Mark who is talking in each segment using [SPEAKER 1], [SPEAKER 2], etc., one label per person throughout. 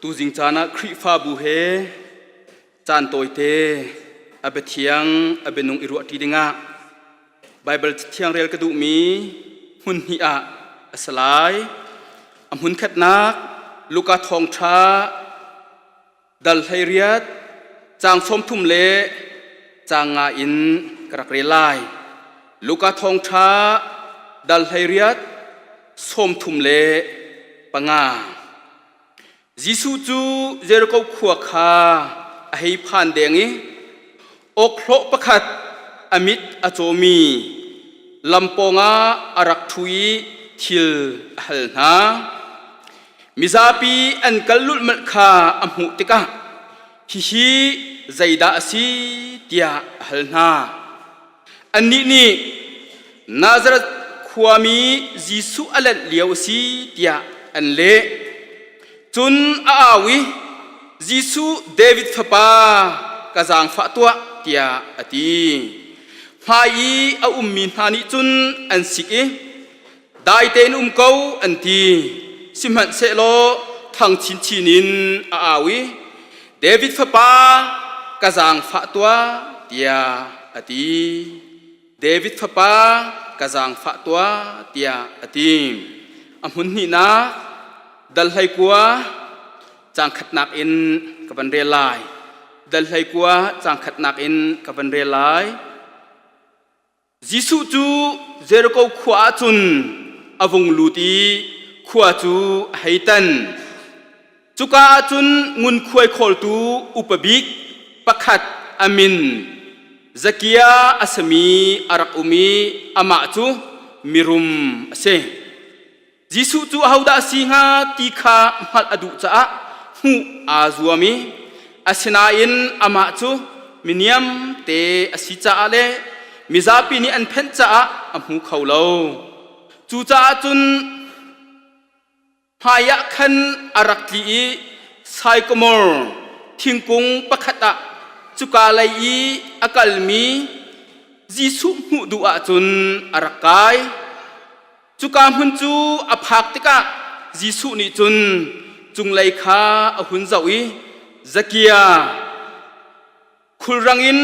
[SPEAKER 1] Tuzing caan ah Khrihfabu he caan tawite a biathiang a bianung i ruahṭi dingah Baibal thiang rel ka duhmi hmun hnih ah a si lai. A hmun khatnak Luka thawngṭha dal 18 caang 30 le caang nga in ka rak rel lai. Luka thawngṭha dal 18 35. Jesuh cu Jeriko khua kha a hei phan deng i awkhlawh pakhat a mit a cawmi lam pawngah a rak ṭhu i thil a hal hna. Mizapi an kal lulhmalh kha a hmuh tikah hihi zeidah a si tiah a hal hna. Annih nih Nazareth khuami Jesuh a lanh lio a si tiah an leh. Cun a au i Jesuh David fapa ka zaangfah tuah tiah a ti. Hmai i a ummi hna nih cun an sik i dai tein um ko an ti. Sihmanhsehlaw thang chinchin in a au i David fapa ka zaangfah tuah tiah a ti. David fapa ka zaangfah tuah tiah a ti. A hmun hnihnak dal 19 caang khatnak in ka van rel lai. Dal 19 caang khatnak in ka van rel lai. Jesuh cu Jeriko khua ah cun a vung lut i khua cu a hei tan. Cuka ah cun ngunkhuai khawltu upa bik pakhat a min Zakia a simi a rak um i amah cu mirum a si. Jesuh cu ahodah a si hnga ti kha hngalh a duh caah hmuh aa zuam i asinain amah cu miniam te a si caah le mizapi nih an phenh caah a hmu kho lo. Cucaah cun hmaiah khan a rak tli i saikamor thingkung pakhat ah cuka lei i a kalmi Jesuh hmuh duh ahcun a rak kai. Cuka hmun cu a phak tikah Jesuh nih cun cunglei kha a hun zoh i Zakia khulrang in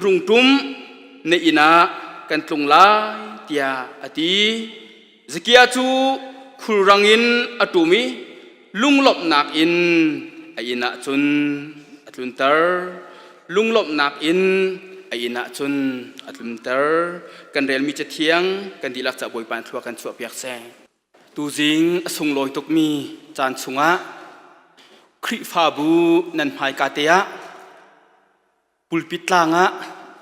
[SPEAKER 1] rung ṭum na inn ah kan tlung lai tiah a ti. Zakia cu khulrang in a ṭum i lunglawmhnak in a inn ah cun a tlunter. Lunglawmhnak in a inn ah cun a tlunter. Kan relmi cathiang kan dihlak ca Bawipa in thlua kan chuahpiak seh. Tuzing a sunglawi tukmi caan chungah Khrihfabu nan hmaika te ah pulpit tlang ah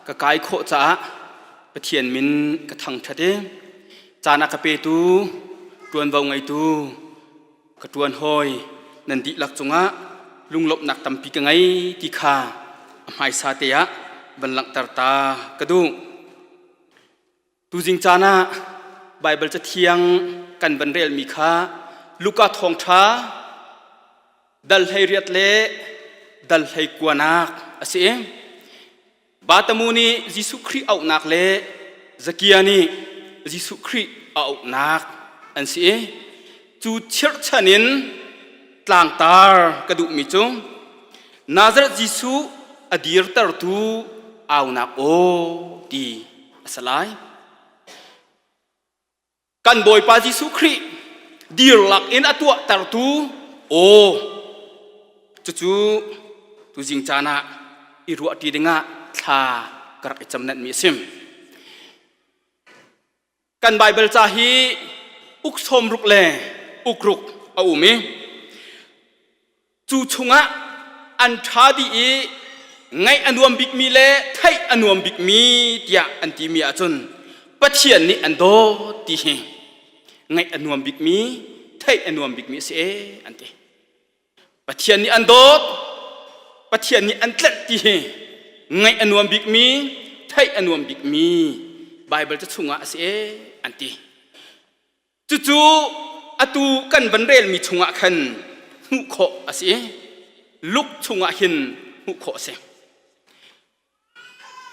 [SPEAKER 1] ka kai khawh caah Pathian min ka thangṭhat i caan a ka petu ṭuanvo ngeitu ka ṭuan hawi nan dihlak cungah lunglawmhnak tampi ka ngei ti kha a hmaisa te ah van langhter ta ka duh. Tuzing caan ah Baibal Cathiang kan van relmi kha Luka thawngṭha dal 18 le dal 19nak a si. Batamu nih Jesuh Khrih auhnak le Zakia nih Jesuh Khrih a auhnak an si i cu chirhchan in tlangtar ka duhmi cu Nazareth Jesuh a dirtertu aunak aw ti a si lai. Kan Bawipa Jesuh Khrih dirlak in a tuahtertu aw cucu tuzing caan ah i ruahṭi dingah thla ka rak i camnanhmi a si. Kan Baibal ca hi uk 60 le uk ruk a um i Cu chungah an ṭha dih i ngaih a nuam bikmi le theih a nuam bikmi tiah an timi ahcun Pathian nih an dawt ti hi ngaih a nuam bikmi, theih a nuam bikmi a si ee an ti. Pathian nih an dawt, Pathian nih an tlenh ti hi ngaih a nuam bikmi, theih a nuam bikmi Baibal ca chungah a si ee an ti. Cucu atu kan van relmi chungah khan hmuh khawh a si. Luke chungah hin hmuh khawh a si.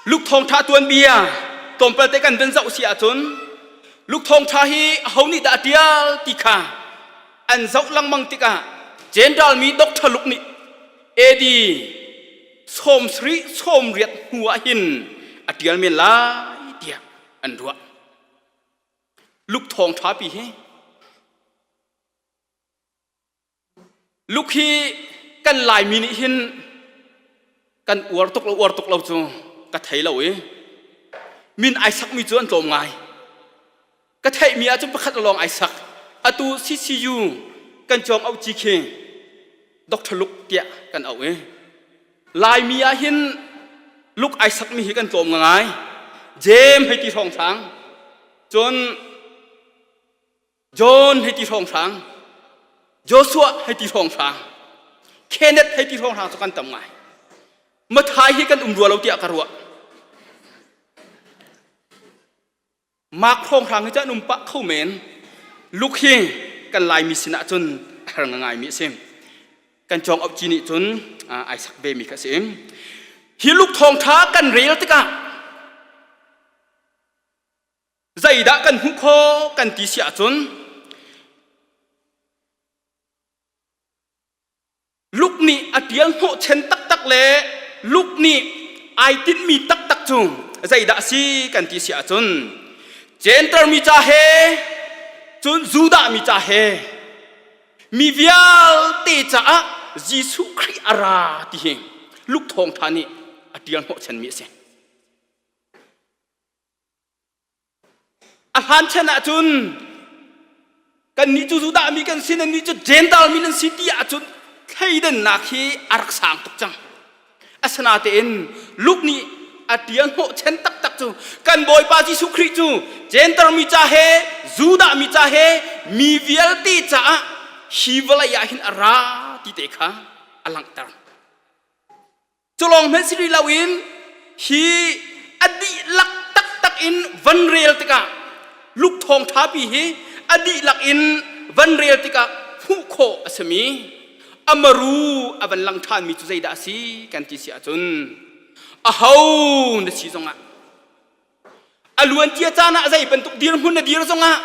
[SPEAKER 1] Luke thawngṭha tuanbia tlawmpal te kan van zoh si ahcun Luke thawngṭha hi aho nih dah a ṭial ti kha an zoh lengmang tikah. Gentile mi Dr. Luke nih AD 70, 80 hnu ah hin a ṭial men lai tiah an ruah. Luke thawngṭha pi hi Luke hi kan Laimi nih hin kan uar tuk lo uar tuk lo cu ka thei lo i min ai sakmi cu an tlawm ngai. Ka theihmi ahcun pakhat lawng ai sak. Atu CCU kan cawng auh ci khi Dr. Luke tiah kan auh i Laimi ah hin Luke ai sakmi hi kan tlawm ngai. Jem hei ti hrawng hrang. Cun John hei ti hrawng hrang. Joshua hei ti hrawng hrang. Kenneth hei ti hrawng hrang cu kan tam ngai. Mathai hi kan um rua lo tiah ka ruah. Mark hrawnghrang hi cu an um pah kho men. Luke hi kan Laimi sinah cun a har ngaimi a si. Kan cawng auh ci nih cun ai sak ve mi kha a si. Hi Luke thawngṭha kan rel tikah zeidah kan hmuh khawh kan ti si ahcun Luke nih a ṭial hnawhchen taktak le Luke nih ai tinhmi taktak cu zeidah a si kan ti si ahcun Jentail mi ca he cun Judah mi ca he mi vialte caah Jesuh Khrih a ra ti hi Luke thawngṭha nih a ṭial hnawhchanmi a si. A hlan chan ahcun kannih cu Judah mi kan si, nannih cu Gentile mi nan si ti ahcun thleidannak hi a rak sang tuk cang. Asinain Luke nih a ṭial hnawhchan taktak cu kan Bawipa Jesuh Khrih cu Gentile mi ca he Judah mi ca he mi vialte caah hi vawlei ah hin a ra ti te kha a langhter. Cu lawng hmanh si rih loin hi a dihlak taktak in van rel tikah Luke thawngṭha pi hi a dihlak in van rel tikah hmuh khawh a simi a maru a van lang ṭhanmi cu zeidah a si kan ti si ahcun aho na si zongah a luancia caan ah zei bantuk dirhmun na dir zongah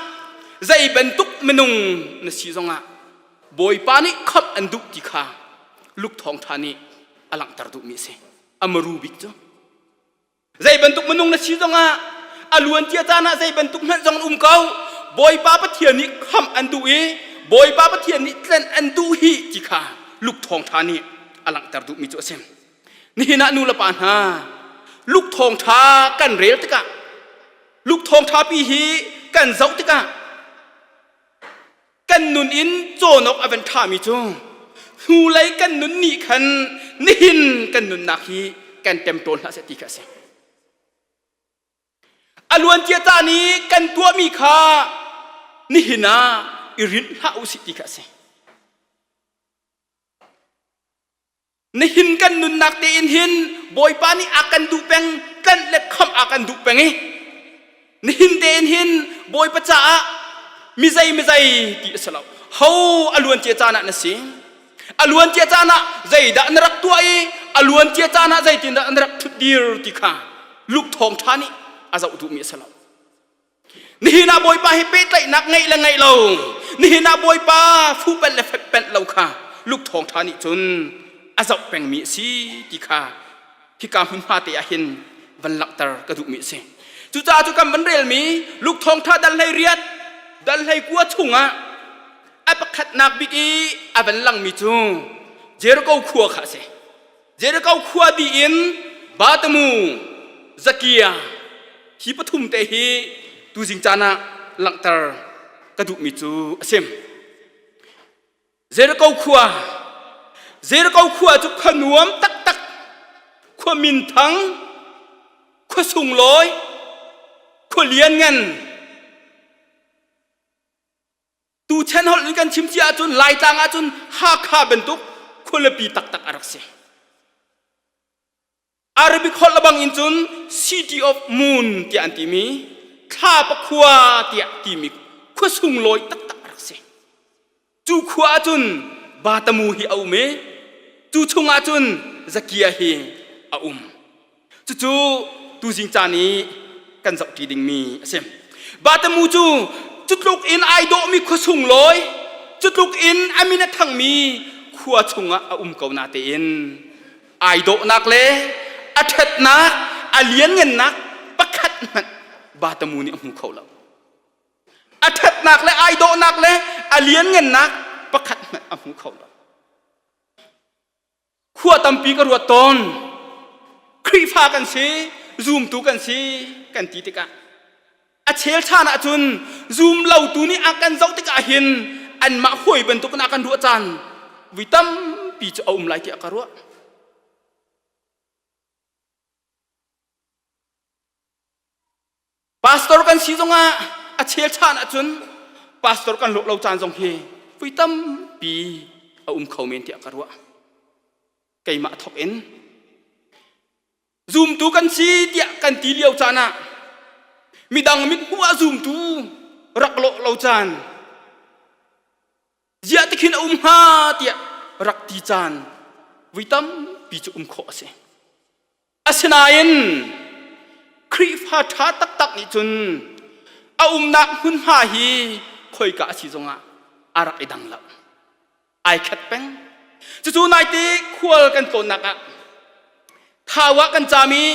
[SPEAKER 1] zei bantuk minung na si zongah Bawipa nih khamh an duh ti kha Luke thawngṭha nih a langhter duhmi a si. A maru bik cu zei bantuk minung na si zongah a luancia caan ah zei bantuk hmanh zong um ko Bawipa Pathian nih khamh an duh i Bawipa Pathian nih tlen an duh hi ti kha Luke thawngṭha nih a langhter duhmi cu a si. Nihin ah nu le pa hna Luke thawngṭha kan rel tikah Luke thawngṭha pi hi kan zoh tikah kan nun in cawn awk a van ṭhami cu hnulei kan nun nih khan nihin kan nunnak hi kan ṭemṭawn hlah seh ti kha a si. A luancia caan i kan tuahmi kha nihin ah i rinh hlah u sih ti kha a si. Nihin kan nunnak tein hin Bawipa nih a kan duh peng, tlanh le khamh a kan duh peng i nihin tein hin Bawipa caah mizei mizei ti a si lo. Ho a luancia caan ah na si. A luancia caan ah zeidah na rak tuah i a luancia caan ah zeitindah na rak ṭhutdir ti kha Luke thawngṭha nih a zoh duhmi a si lo. Nihin ah Bawipa hi pehtlaihnak ngeih le ngeih lo, nihin ah Bawipa fuhpanh le feppenh lo kha Luke thawngṭha nih cun a zoh pengmi a si ti kha hika hmunhma te ah hin van langhter ka duhmi a si. Cucaah cu kan van relmi Luke thawngṭha dal 18, dal 19 chungah a pakhatnak bik i a van langmi cu Jericho khua kha a si. Jericho khua dih in Batamu, Zakia hi pathum te hi tuzing caan ah langhter ka duhmi cu a si. Jericho khua Jericho khua cu khua nuam taktak, khua minthang, khua sunglawi, khua lianngan, Tuchan holh in kan chim cia ahcun Laitlang ahcun Hakha bantuk khualipi taktak a rak si. Arabic holh lebang in cun City of Moon tiah an timi thlapa khua tiah timi khua sunglawi taktak a rak si. Cu khua ahcun Batamu hi a um i cu chungah cun Zakia hi a um. Cucu tuzing caan i kan zohṭi dingmi a si. Batamu cu cutluk in ai dawhmi khua sunglawi, cutluk in a min a thangmi Khua chungah a um ko natein ai dawhnak le a ṭhatnak a lianngannak pakhat hmanh Batamu nih a hmu kho lo. A ṭhatnak le ai dawhnak le a lianngannak pakhat hmanh a hmu kho lo. Khua tampi ka ruat tawn. Khrihfa kan si, zumtu kan si kan ti tikah a chel ṭhan ahcun zum lotu nih a kan zoh tikah hin anmah hawi bantukin a kan ruah caan vui tampi cu a um lai tiah ka ruah. Pastor kan si zongah a chel ṭhan ahcun pastor kan lawh lo caan zong hi vui tampi a um kho men tiah ka ruah. Keimah thawk in zumtu kan si tiah kan ti lio caan ah midang mithmuh ah zumtu rak lawh lo caan ziah tikhin a um hnga tiah rak ti caan vui tampi cu um khawh a si. Asinain Khrihfa ṭha taktak nih cun a umnak hmunhma hi khoika a si zongah a rak i dang lo. Ai khat peng. Cucu naite khual kan tlawnnak ah Thau ah kan caam i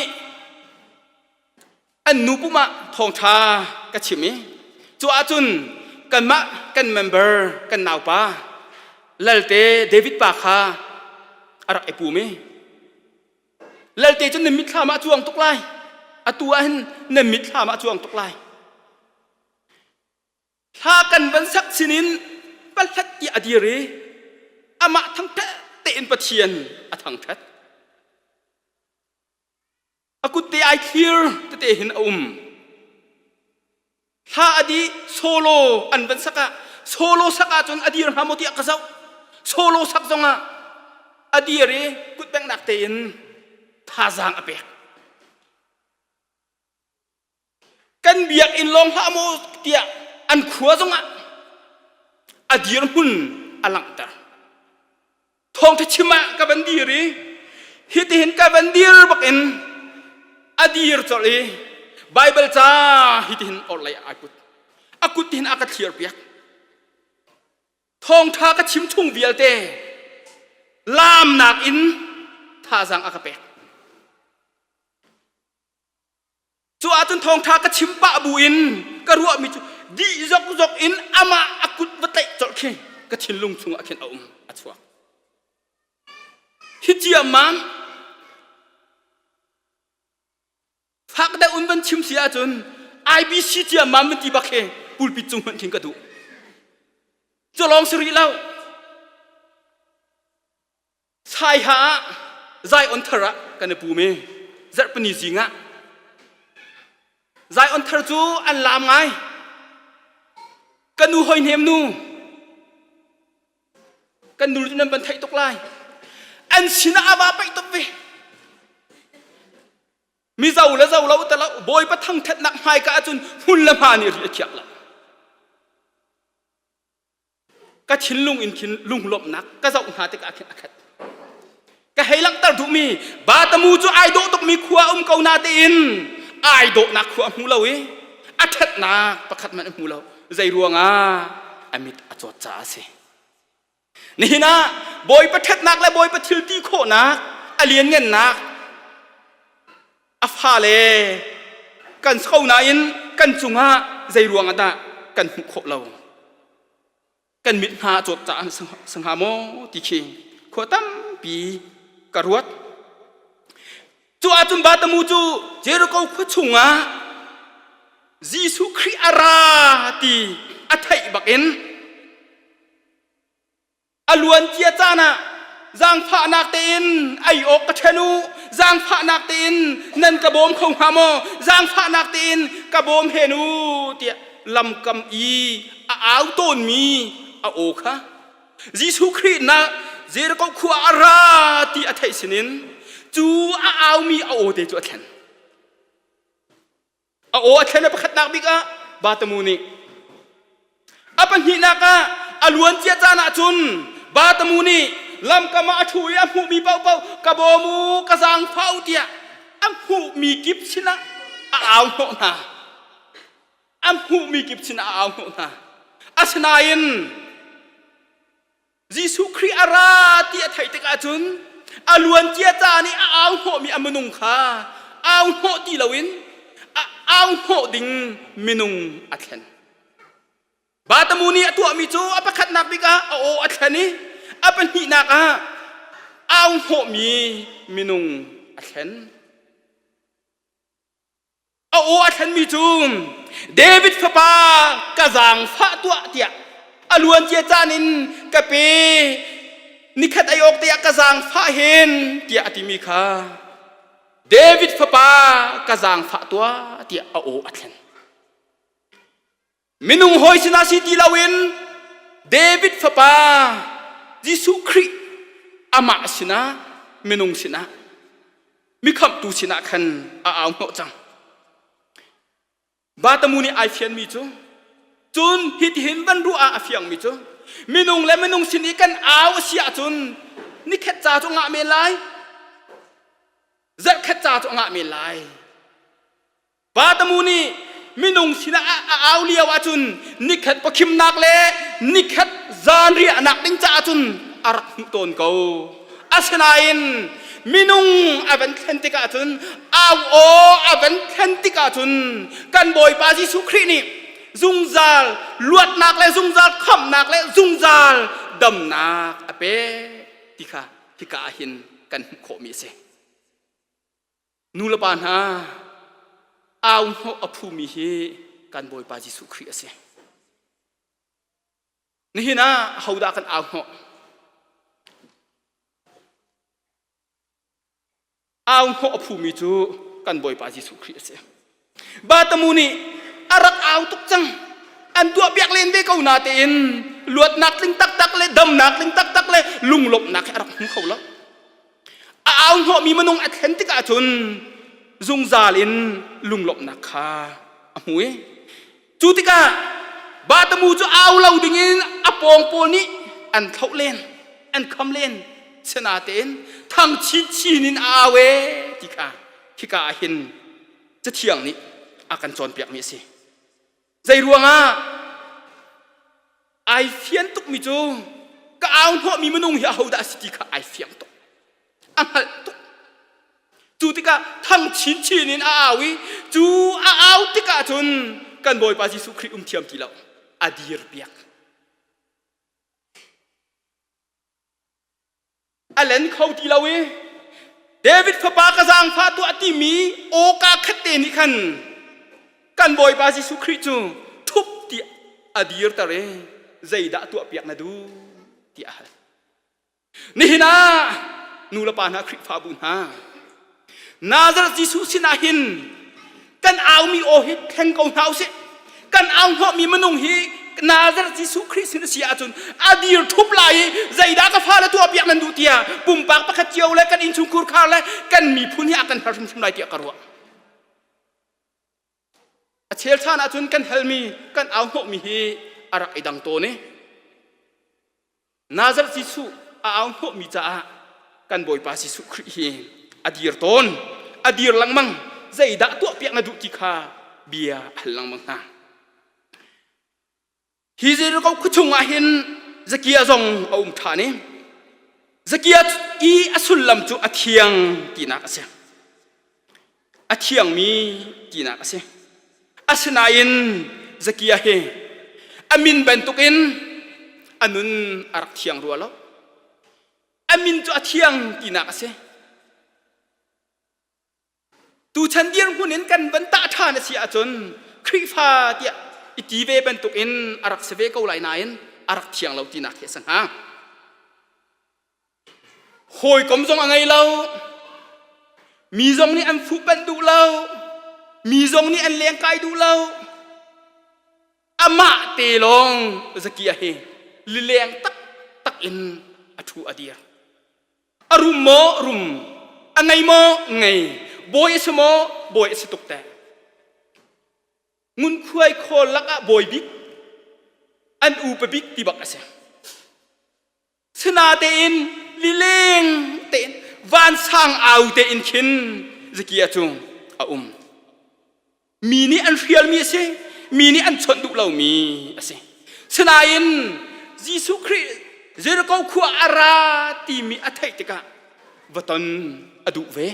[SPEAKER 1] an nu pum ah thawngṭha ka chim i cu ahcun kanmah kan member kan naupa Lalte David pa kha a rak i pum i Lalte cu nan mitthlam ah a cuang tuk lai. Atu ah hin nan mitthlam ah a cuang tuk lai. Hla kan van sak sinin pahlat ti a dir i amah thangṭhat tein Pathian a thangṭhat. A kut te ai thlir tete hin a um. Hla a dih solo an van sak ah solo sak ahcun a dir hnga maw tiah ka zoh. Solo sak zongah a dir i kutbengnak tein thazaang a pek. Kan biakinn lawng hlah maw tiah an khua zongah a dirhmun a langhter. Thawngṭha chim ah ka van dir i hitihin ka van dir bakin a dir colh i Baibal ca hitihin orhlei ah ai put. A kut tihin a ka thlir piak. Thawngṭha ka chim chung vialte laamnak in thazaang a ka pek. Cu ahcun thawngṭha ka chim pah bu in ka ruahmi cu dih zokzok in amah a kut va tlaih colh khi ka thinlung chungah khin a um a chuak. Hi ciammam fak deuh in van chim si ahcun IBC ciammam van ti bak hi pulpit cung hmanh khin ka duh. Cu lawng si rih lo. Saiha ah Zion thar ah kan i pum i zarhpini zing ah Zion thar cu an laam ngai. Ka nu hoi hnem nu kan nu cu nan van theih tuk lai. An sinah a va paih tuk ve. Mizo le zo lo te lo Bawipa thangthatnak hmaika ahcun hmun le hma nih ri a khiak lo. Ka thinlung in khin lunglawmhnak ka zoh hna tikah khin a khat. Ka hei langhter duhmi Batamu cu ai dawh tukmi khua um ko na tein ai dawhnak khua a hmu lo i a ṭhatnak pakhat hmanh a hmu lo. Zei ruangah a mit a cawt caah a si. Nihin ah Bawipa ṭhatnak le Bawipa thil ti khawhnak a lianngannak a fale kan so nain kan cungah zei ruangah dah kan hmuh khawh lo kan mit hna a cawt caah si hnga maw ti khi khua tampi ka ruat cu ahcun Batamu cu Jericho khua chungah Jesuh Khrih a ra ti a theih bakin A luancia caan ah zaangfahnak tein ei awk ka ṭhen u, zaangfahnak tein nan ka bawm kho hnga maw, zaangfahnak tein ka bawm hen u tiah lamkam i a au tawnmi a aw kha Jesuh Khrih na Jericho khua a ra ti a theih sinin cu a aumi a aw te cu a thlen. A aw a thlen a pakhatnak bik ah Batamu nih a pahnihnak ah a luancia caan ah cun Batamu nih lamkam ah a ṭhu i a hmuhmi paohpaoh ka bawm u ka zaangfah u tiah a hmuhmi kip sinah a au hnawh hna. A hmuhmi kip sinah a au hnawh hna. Asinain. Jesuh Khrih a ra ti a theih tikah cun a luancia caan i a au hnawhmi a minung kha au hnawh ti loin a au hnawh ding minung a thlen. Batamu nih a tuahmi cu a pakhatnak bik ah a aw a thlen i a pahnihnak ah au hnawhmi minung a thlen. A aw a thlenmi cu David fapa ka zaangfah tuah tiah a luancia caan in ka pe nikhat ei awk te ah ka zaangfah hen tiah a timi kha David fapa ka zaangfah tuah tiah a aw a thlen. Minung hawi sinah si ti loin David fapa Jesuh Khrih amah sinah minung sinah mikhamhtu sinah khan a au hnawh cang. Batamu nih ai fianmi cu cun hitihin van ruah ah a fiangmi cu minung le minung sin i kan au a si ahcun nikhat ca cu ngah men lai zarhkhat ca cu a ngah men lai Batamu nih minung sinah a au lio ahcun nikhat pakhimnak le nikhat zanriahnak ding caah cun a rak hmuh tawn ko. Asinain minung a van thlen tikah cun au aw a van thlen tikah cun kan Bawipa Jesuh Khrih nih zungzal luatnak le zungzal khamhnak le zungzal damnak a pek ti kha hika ah hin kan hmuh khawhmi a si. Nu le pa hna, au hnawh a phumi hi kan Bawipa Jesuh Khrih a si. Nihin ah hodah kan au hnawh? Au hnawh a phumi cu kan Bawipa Jesuh Khrih a si. Batamu nih a rak au tuk cang. An tuahpiak len ve ko natein luatnak tling taktak le damnak tling taktak le lunglawmhnak hi a rak hmu kho lo. A au hnawhmi minung a thlen tikah cun zungzal in lunglawmhnak kha a hmu i cu tikah Batamu cu au lo dingin a pawng pawl nih an thloh len an kham len sinatein thang chinchin in a au e ti kha hika ah hin cathiang nih a kan cawnpiakmi a si. Zei ruangah ai fian tukmi cu ka au hnawhmi minung hi ahodah a si ti kha ai fiang tuk. A hngalh tuk. Cu tikah thang chinchin in a au i cu a au tikah cun kan Bawipa Jesuh Khrih um thiam ti lo. A dir piak. A len kho ti lo i David fapa ka zaangfah tuah timi awka khat te nih khan kan Bawipa Jesuh Khrih cu thup tiah a dirter i zeidah tuahpiak na duh tiah a hal. Nihin ah nu le pa hna Khrihfabu hna Nazareth Jesuh sinah hin kan aumi aw hi thleng ko hna usih. Kan au hnawhmi minung hi Nazareth Jesuh Khrih sin a si ahcun a dir thup lai i zeidah ka fale tuahpiak nan duh tiah pumpak pakhat cio le kan innchungkhur khar le kan miphun hi a kan har hrimhrim lai tiah ka ruah. A chel chan ahcun kan halmi kan au hnawhmi hi a rak i dang tawn i Nazareth Jesuh a au hnawhmi caah kan Bawipa Jesuh Khrih hi a dir tawn, a dir lengmang. Zeidah tuahpiak na duh ti kha bia a hal lengmang hna. Hi Jericho khuachung ah hin Zakia zong a um ṭhan i Zakia i a sullam cu a thiang tinak a si. A thiangmi tinak a si. Asinain Zakia hi a min bantukin a nun a rak thiang rua lo. A min cu a thiang tinak a si. Tuchan dirhmun in kan van tah ṭhan a si ahcun Khrihfa tiah i ti ve bantukin a rak si ve ko lai nain a rak thiang lo tinak hi a si hnga. Hawikom zong a ngei lo. Mi zong nih an fuhpanh duh lo. Mi zong nih an lengkai duh lo. Amah te lawng Zakia hi lileng taktak in a ṭhu a dir. A rum maw? Rum. A ngei maw? Ngei. Bawi a si maw? Bawi a si tuk teh. Ngunkhuai khawl lakah bawi bik, an upa bik ti bak a si. Sinatein lileng tein vansang au tein khin Zakia cu a um. Mi nih an hrialmi a si, mi nih an chawnh duh lomi a si. Sinain Jesuh Khrih Jericho khua a ra timi a theih tikah va ton a duh ve.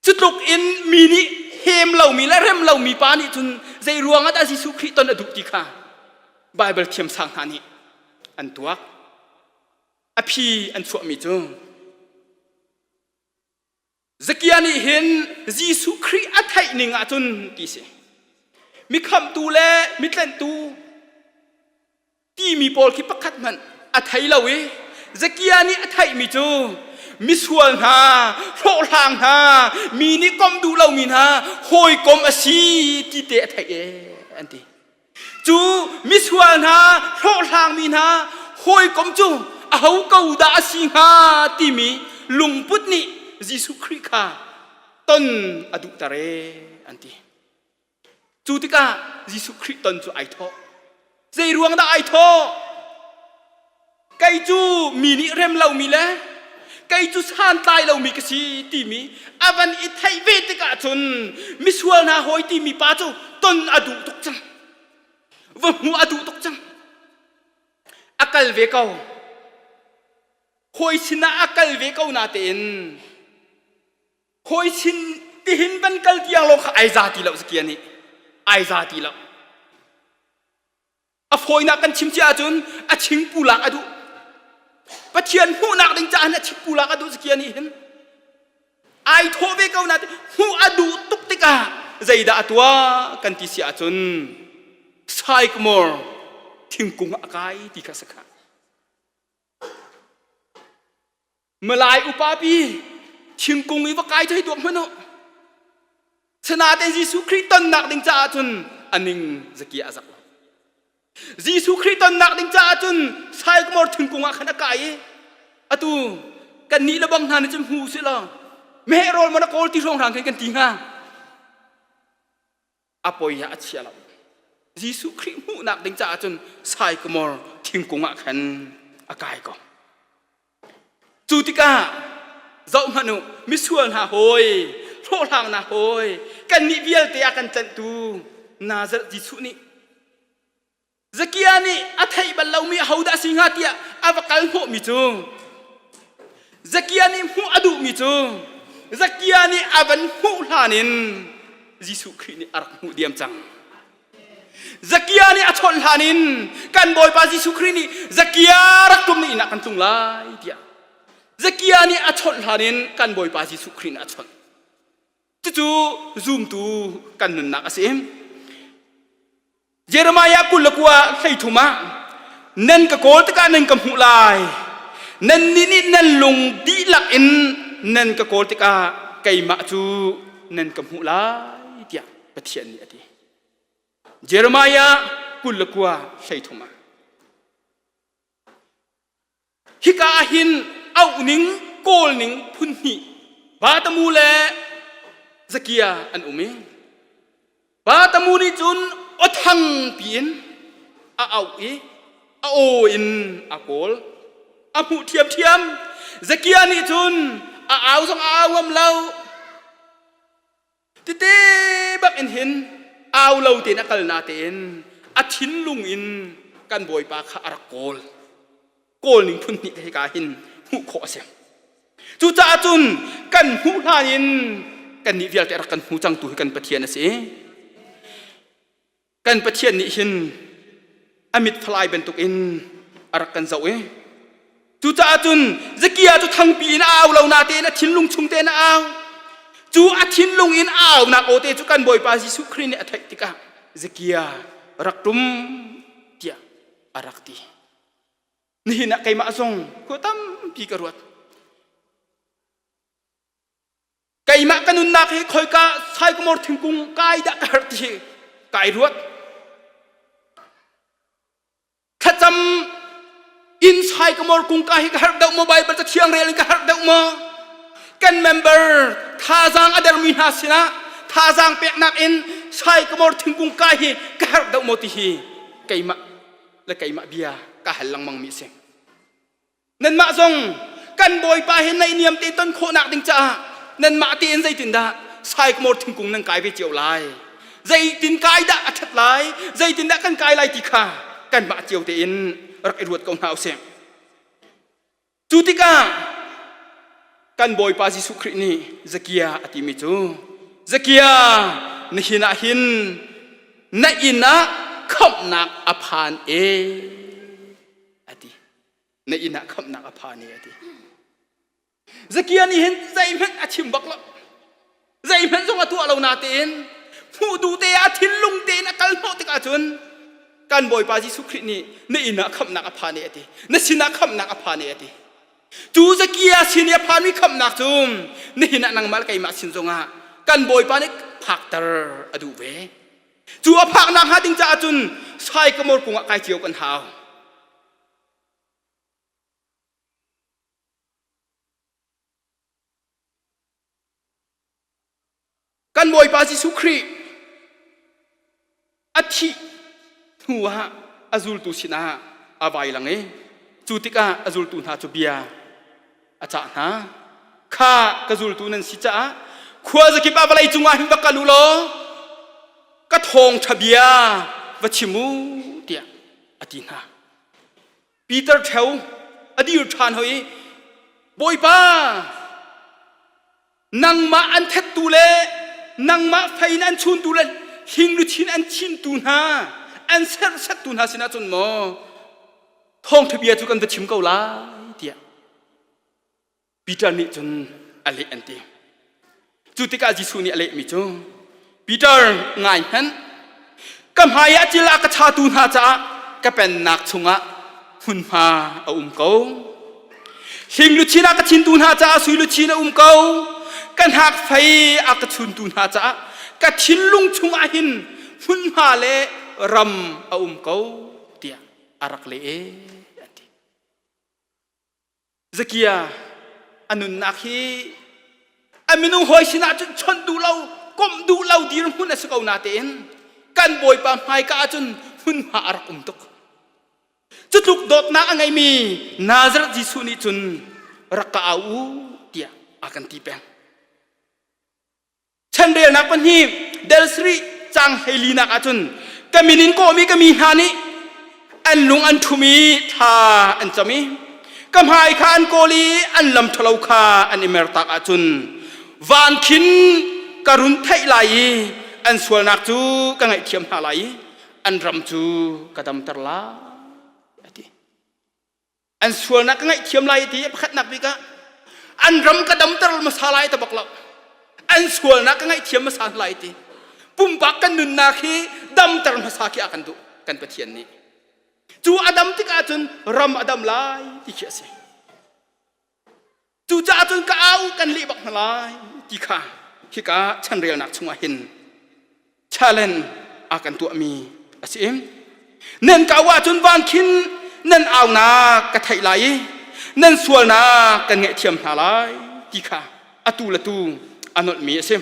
[SPEAKER 1] Cutluk in mi nih hem lomi le rem lomi pa nih cun zei ruang ah dah Jesuh Khrih ton a duh ti kha Baibal thiamsang hna nih an tuak. A phi an chuahmi cu Zakia nih hin Jesuh Khrih a theih ning ahcun ti si. Mi khamhtu le mi tlenhtu timi pawl khi pakhat hmanh a thei lo i Zakia nih a theihmi cu misual hna, hlawhhlang hna, mi nih komh duh lomi hna hawikom a si ti te a theih e an ti. Cu misual hna, hlawhhlangmi hna hawikom cu aho ko dah a si hnga timi lungput nih Jesuh Khrih kha ton a duhter ee an ti. Cu tikah Jesuh Khrih ton cu ai thawh. Zei ruang dah ai thawh? Kei cu mi nih rem lomi le kei cu santlai lomi ka si timi a van i theih ve tikah cun misual hna hawi timi pa cu ton a duh tuk cang. Va hmuh a duh tuk cang. A kal ve ko. Hawi sinah a kal ve ko natein hawi sin tihin van kal tiang lawng kha ai za ti lo Zakia nih ai za ti lo. A fawinak kan chim cia ahcun a chingpu lak a duh. Pathian hmuhnak ding caah a chingpu lak a duh Zakia nih hin. Ai thawh ve ko nain hmuh a duh tuk tikah zeidah a tuah kan ti si ahcun sycamore thingkung ah a kai ti kha si kha. Malai upa pi thingkung i va kai cu hei tuak hmanh u. Sinain Jesuh Khrih tonnak ding caah cun a ning zakia a zak lo. Jesuh Khrih tonnak ding caah cun sycamore thingkung ah khan a kai i atu kan nih le bang hna nih cun hmu usih law meheh rawl man a kawl ti hrawng hrang khin kan ti hnga. A poi ah a chia lo. Jesuh Khrih hmuhnak ding caah cun sycamore thingkung ah khan a kai ko. Cu tikah zoh hmanh u, misual hna hawi, hlawhhlang hna hawi, kannih vialte a kan tlanhtu Nazareth Jesuh nih Zakia nih a theih bal lomi ahodah a si hnga tiah a va kal hnawhmi cu Zakia nih hmuh a duhmi cu Zakia nih a van hmuh hlan in Jesuh Khrih nih a rak hmuh diam cang. Zakia nih a chawnh hlan in kan Bawipa Jesuh Khrih nih Zakia rak tum na inn ah kan tlung lai tiah Zakia nih a chawnh hlan in kan Bawipa Jesuh Khrih nih a chawnh. Cucu zumtu kan nunnak a si. Jeremiah 29 13 ah nan ka kawl tikah nan ka hmuh lai nannih nih nan lung dihlak in nan ka kawl tikah keimah cu nan ka hmuh lai tiah Pathian nih a ti. Jeremiah 29 13 ah Hika ah hin auhning kawlning phun hnih Batamu le Zakia an um i Batamu nih cun aw thang piin a auh i a aw in a kawl a hmuh ṭhiamṭhiam. Zakia nih cun a au zong a au ngam lo. Tete bak in hin au lo tein a kal natein a thinlung in kan Bawipa kha a rak kawl. Kawl ning phun hnih hika hin hmuh khawh a si. Cucaah cun kan hmuh hlan in kannih vialte rak kan hmu cangtu hi kan Pathian a si. Kan Pathian nih hin a mit falai bantukin a rak kan zoh i cucaah cun Zakia cu thangpi in a au lo natein a thinlung chung tein a au. Cu a thinlung in a aunak aw te cu kan Bawipa Jesuh Khrih nih a theih tikah Zakia rak ṭum tiah a rak ti. Nihin ah keimah zong khua tampi ka ruat. Keimah ka nunnak hi khoika sycamore thingkung kai dah ka herh ti hi kai ruat. Thlacam in sycamore kung ka hi ka herh deuh maw Bible cathiang rel in ka herh deuh maw? Kan member thazaang a dermi hna sinah thazaang peknak in sycamore thingkung kai hi ka herh deuh maw ti hi keimah le keimah bia ka hal lengmang mi a si. Nanmah zong kan Bawipa he naihniam te ton khawhnak ding caah nanmah tein zeitindah sycamore thingkung nan kai ve cio lai? Zeitin kai dah a ṭhat lai? Zeitindah kan kai lai ti kha. kanmah cio tein rak i ruat ko hna usih. Cu tikah kan Bawipa Jesuh Khrih nih Zakia a timi cu Zakia nihin ah hin na inn ah khamhnak a phan e a ti. Na inn ah khamhnak a phan e a ti. Zakia nih hin zeihmanh a chim bak lo. Zeihmanh zong a tuah lo natein hmuh duh te ah thinlung tein a kal hnawh tikah cun kan Bawipa Jesuh Khrih nih na inn ah khamhnak a phan e a ti. Na sinah khamhnak a phan e a ti. Cu Zakia sin i a phanmi khamhnak cu nihin ah nangmah le keimah sin zongah kan Bawipa nih phakter a duh ve. Cu a phaknak hnga ding caah cun saikamor kung ah kai cio kan hau. Kan Bawipa Jesuh Khrih a thih hnu ah a zultu sinah a vai lang i cu tikah a zultu hna cu bia a cah hna. Kha ka zultu nan si caah khua zakip ah vawlei cungah hin va kal u law ka thawngṭha bia va chim u tiah a ti hna. Peter ṭheo a dir ṭhan hoi i Bawipa nangmah an thattu le nangmah fei in an chuntu le hling luchin an chintu hna an serhsattu hna sinah cun maw thawngṭha bia cu kan va chim ko lai tiah Peter nih cun a leh an ti. Cu tikah Jesuh nih a lehmi cu Peter ngai hmanh ka hmai ah cil a ka chatu hna caah ka pennak chungah hmunhma a um ko. Hling luchin a ka thintu hna caah sui luchin a um ko. Ka hnak fei a ka chuntu hna caah ka thinlung chungah hin hmunhma le ram a um ko tiah a rak leh e an ti. Zakia a nunnak hi a minung hawi sinah cun chawnh duh lo komh duh lo dirhmun a si ko natein kan bawipa hmaika ahcun hmunhma a rak um tuk. Cutluk dawtnak a ngeimi Nazareth Jesuh nih cun rak ka au u tiah a kan ti peng. Chanrelnak pahnih del sarih cang hleilinak ahcun ka min in kawhmi ka mi hna nih an lung an ṭhum i thla an cam i ka hmai kha an kawl i an lam ṭhalo kha an i mertak ahcun van khin ka run theih lai i an sualnak cu ka ngaihthiam hna lai i an ram cu ka damter lai a ti. An sualnak ka ngaihthiam lai ti pakhatnak bik ah an ram ka damter hmasa lai ta bak lo. An sualnak ka ngaihthiam hmasa lai ti. Pumpak kan nunnak hi damter hmasa khi a kan duh kan Pathian nih. Cu a dam tikah cun ram a dam lai ti khi a si. Cucaah cun ka au kan leh bak hna lai ti kha hika chanrelnak chungah hin challenge a kan tuahmi a si. Nan ka au ahcun van khin nan aunak ka theih lai i nan sualnak kan ngaihthiam hna lai ti kha atu le tu a nolhmi a si.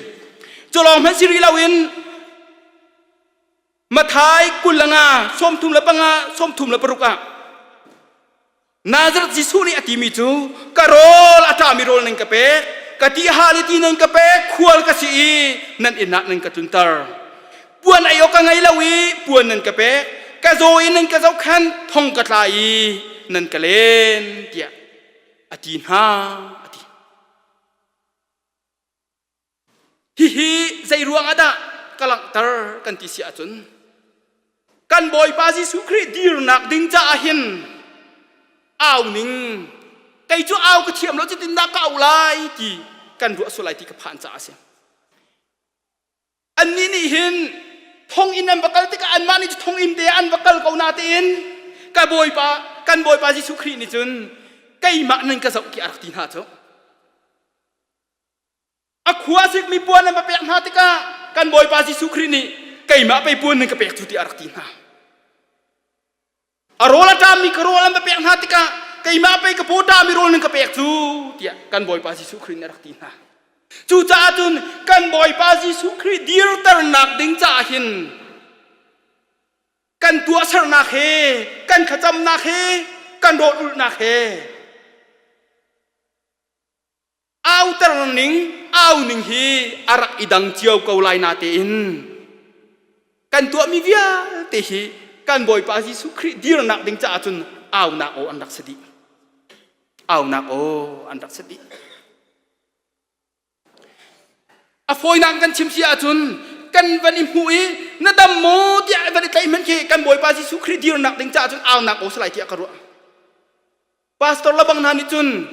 [SPEAKER 1] Cu lawng hmanh si rih loin Mathai 25 35 36 ah Nazareth Jesuh nih a timi cu ka rawl a ṭami rawl nan ka pek, ka ti hal i ti nan ka pek, khual ka si i nan inn ah nan ka tlunter. Puan ei awk ka ngei lo i puan nan ka pek, ka zaw i nan ka zohkhenh, thong ka tla i nan ka len tiah a ti hna a ti. Hihi zei ruang ah dah ka langhter kan ti si ahcun kan Bawipa Jesuh Khrih dirnak ding caah hin au ning kei cu au ka thiam lo cutin dah ka au lai ti kan ruah sual lai ti ka phan caah a si. Annih nih hin thonginn an va kal tikah anmah nih cu thonginn te an va kal ko natein ka Bawipa kan Bawipa Jesuh Khrih nih cun keimah nan ka zoh ti a rak ti hna cu. A khua sikmi puan an va pek hna tikah kan Bawipa Jesuh Khrih nih keimah pei puan nan ka pek cu tiah a rak ti hna. A rawl a ṭammi ka rawl an va pek hna tikah keimah pei ka paw ṭami rawl nan ka pek cu tiah kan Bawipa Jesuh Khrih nih a rak ti hna. Cucaah cun kan Bawipa Jesuh Khrih dirternak ding caah hin kan tuahsernak he kan thlacamnak he kan rawl ulhnak he Auter ning au ning hi a rak i dang cio ko lai natein kan tuahmi vialte hi kan Bawipa Jesuh Khrih dirnak ding caah cun aunak aw an rak si dih. Aunak aw an rak si dih. A fawinak kan chim si ahcun kan van i hmuh i na dam maw tiah van i tlaih hmanh khi kan Bawipa Jesuh Khrih dirnak ding caah cun aunak aw si lai tiah ka ruah. Pastor labang hna nih cun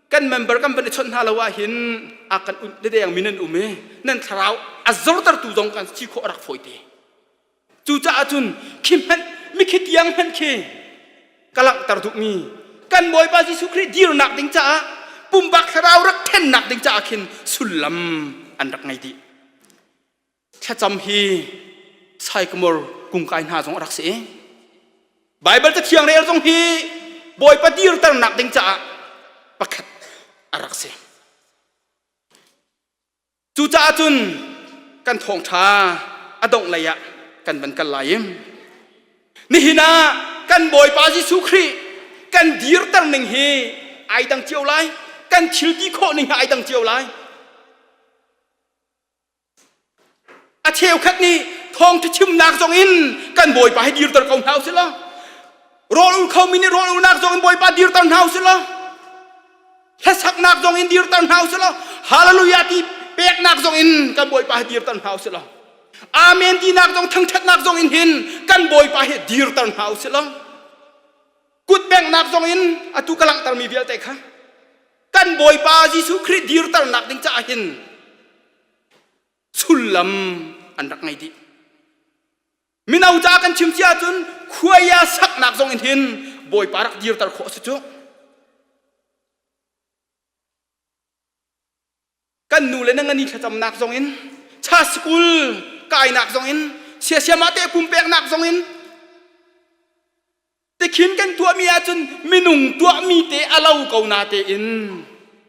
[SPEAKER 1] kan member kan van i chawnh hna lo ahhin a kan unh le deng mi nan um i nan thlarau a zortertu zong kan si khawh a rak fawi te. Cucaah cun khi hmanh mikhi tiang hmanh khi ka langhter duhmi kan Bawipa Jesuh Khrih dirnak ding caah pumpak thlarau rak thennak ding caah khin sullam an rak ngei dih. Thlacam hi saikamor kungkai hna zong a rak si i Baibal cathiang rel zong hi Bawipa dirternak ding caah pakhat a rak si. Cucaah cun kan thawngṭha a dongh lei ah kan van kal lai i nihin ah kan Bawipa Jesuh Khrih kan dirter ning hi ai dang cio lai, kan thil ti khawh ning hi ai dang cio lai. A cheukhat nih thawngṭha chimnak zong in kan Bawipa hi dirter ko hna usih law rawl ul khomi nih rawl ulnak zong in Bawipa dirter hna usih law Hlasaknak zong in dirter hna usih law Hallelujah ti peknak zong in kan Bawipa hi dirter hna usih law Amen tinak zong thangṭhatnak zong in hin kan Bawipa hi dirter hna usih law kut benghnak zong in atu ka langhtermi vialte kha kan Bawipa Jesuh Khrih dirternak ding caah hin sullam an rak ngei dih. Mino ca kan chim si ahcun khuaia saknak zong in hin Bawipa rak dirter khawh a si cu. Kan nu le na ngani thlacamnak zong in cha sikul kainak zong in siasiamah te pumpeknak zong in Tikhin kan tuahmi ahcun minung tuahmi te a lo ko na tein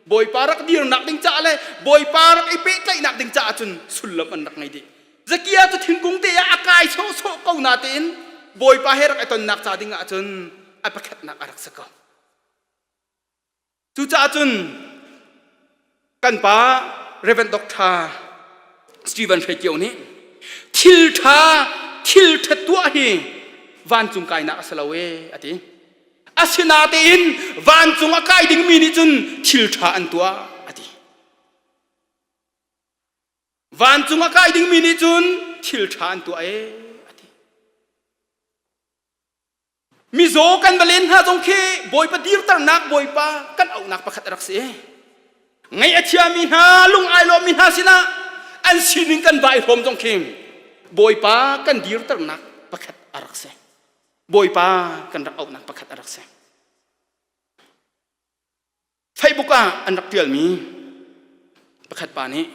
[SPEAKER 1] Bawipa rak dirnak ding caah le Bawipa rak i pehtlaihnak ding caah cun sullam an rak ngei dih. Zakia cu thingkung te ah a kai sawhsawh ko na tein Bawipa he rak i tonnak ca ding ahcun a pakhatnak a rak si ko. Cucaah cun kan pa Reverend Dr. Stephen Hre Kio nih thil ṭha thil ṭha tuah hi vancung kainak a si lo ee a ti. Asinatein vancung a kai dingmi nih cun thil ṭha an tuah a ti. Vancung a kai dingmi nih cun thil ṭha an tuah ee a ti. Mizaw kan va len hna zong khi Bawipa dirternak Bawipa kan auhnak pakhat a rak si. Ngaih a thiami hna, lung ai lawmmi hna sinah an sining kan va i hrawm zong khi Bawipa kan dirternak pakhat a rak si. Bawipa kan rak auhnak pakhat a rak si. Facebook ah an rak ṭialmi pakhat pa nih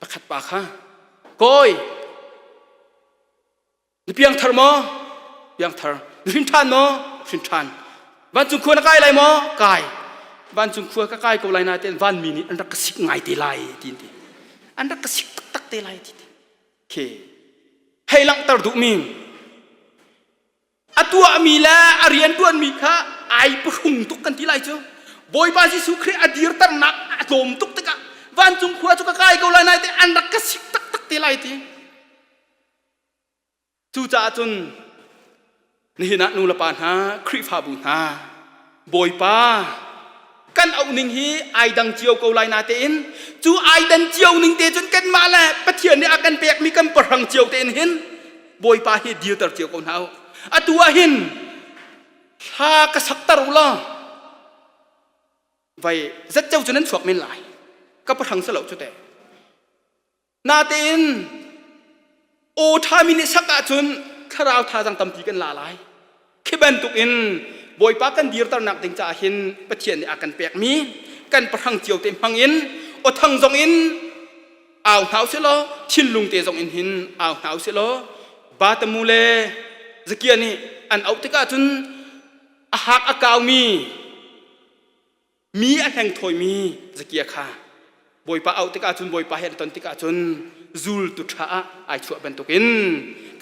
[SPEAKER 1] pakhat pa kha kawi na piangthar maw piangthar na hrin ṭhan maw hrin ṭhan vancung khua na kai lai maw kai vancung khua ka kai ko lai na tein vanmi nih an rak ka sik ngai te lai ti ti an rak ka sik taktak te lai ti ti khi hei langhter duhmi a tuahmi le a rianṭuanmi kha ai pahrung tuk kan ti lai cu Bawipa Jesuh Khrih a dirternak a tlawm tuk tikah vancung khua cu ka kai ko lai nai te an rak ka sik taktak te lai ti cucaah cun nihin ah nu le pa hna Khrihfabu hna Bawipa kan auh ning hi ai dang cio ko lai natein cu ai dan cio ning te cun kanmah le Pathian nih a kan pekmi kan pahrang cio tein hin Bawipa hi dirter cio ko hna u atu ah hin hla ka sakter u law vai zet ceu cu nan chuak men lai ka pahrang si lo cu teh Natein aw ṭhami nih sak ahcun thlarau thazaang tampi kan la lai. Khi bantukin Bawipa kan dirternak ding caah hin Pathian nih a kan pekmi kan pahrang cio te hmang in aw thang zong in au hna usih law thinlung te zong in hin au hna usih law Batamu le Zakia nih an auh tikah cun a hak a kaumi Mi a hleng thawimi Zakia kha Bawipa auh tikah cun Bawipa he an ton tikah cun zultu ṭha ah ai chuah bantukin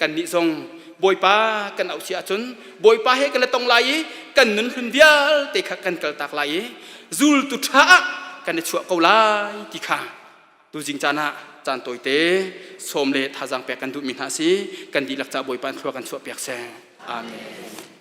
[SPEAKER 1] kannih zong Bawipa kan auh si ahcun Bawipa he kan i tong lai i kan nun hlun vialte kha kan kaltak lai i zultu ṭha ah kan i chuah ko lai ti kha. Tuzing caan ah caan tawite sawm le thazaang pek kan duhmi hna si. Kan dihlak ca Bawipa in thlua kan chuah piak seh. Amen.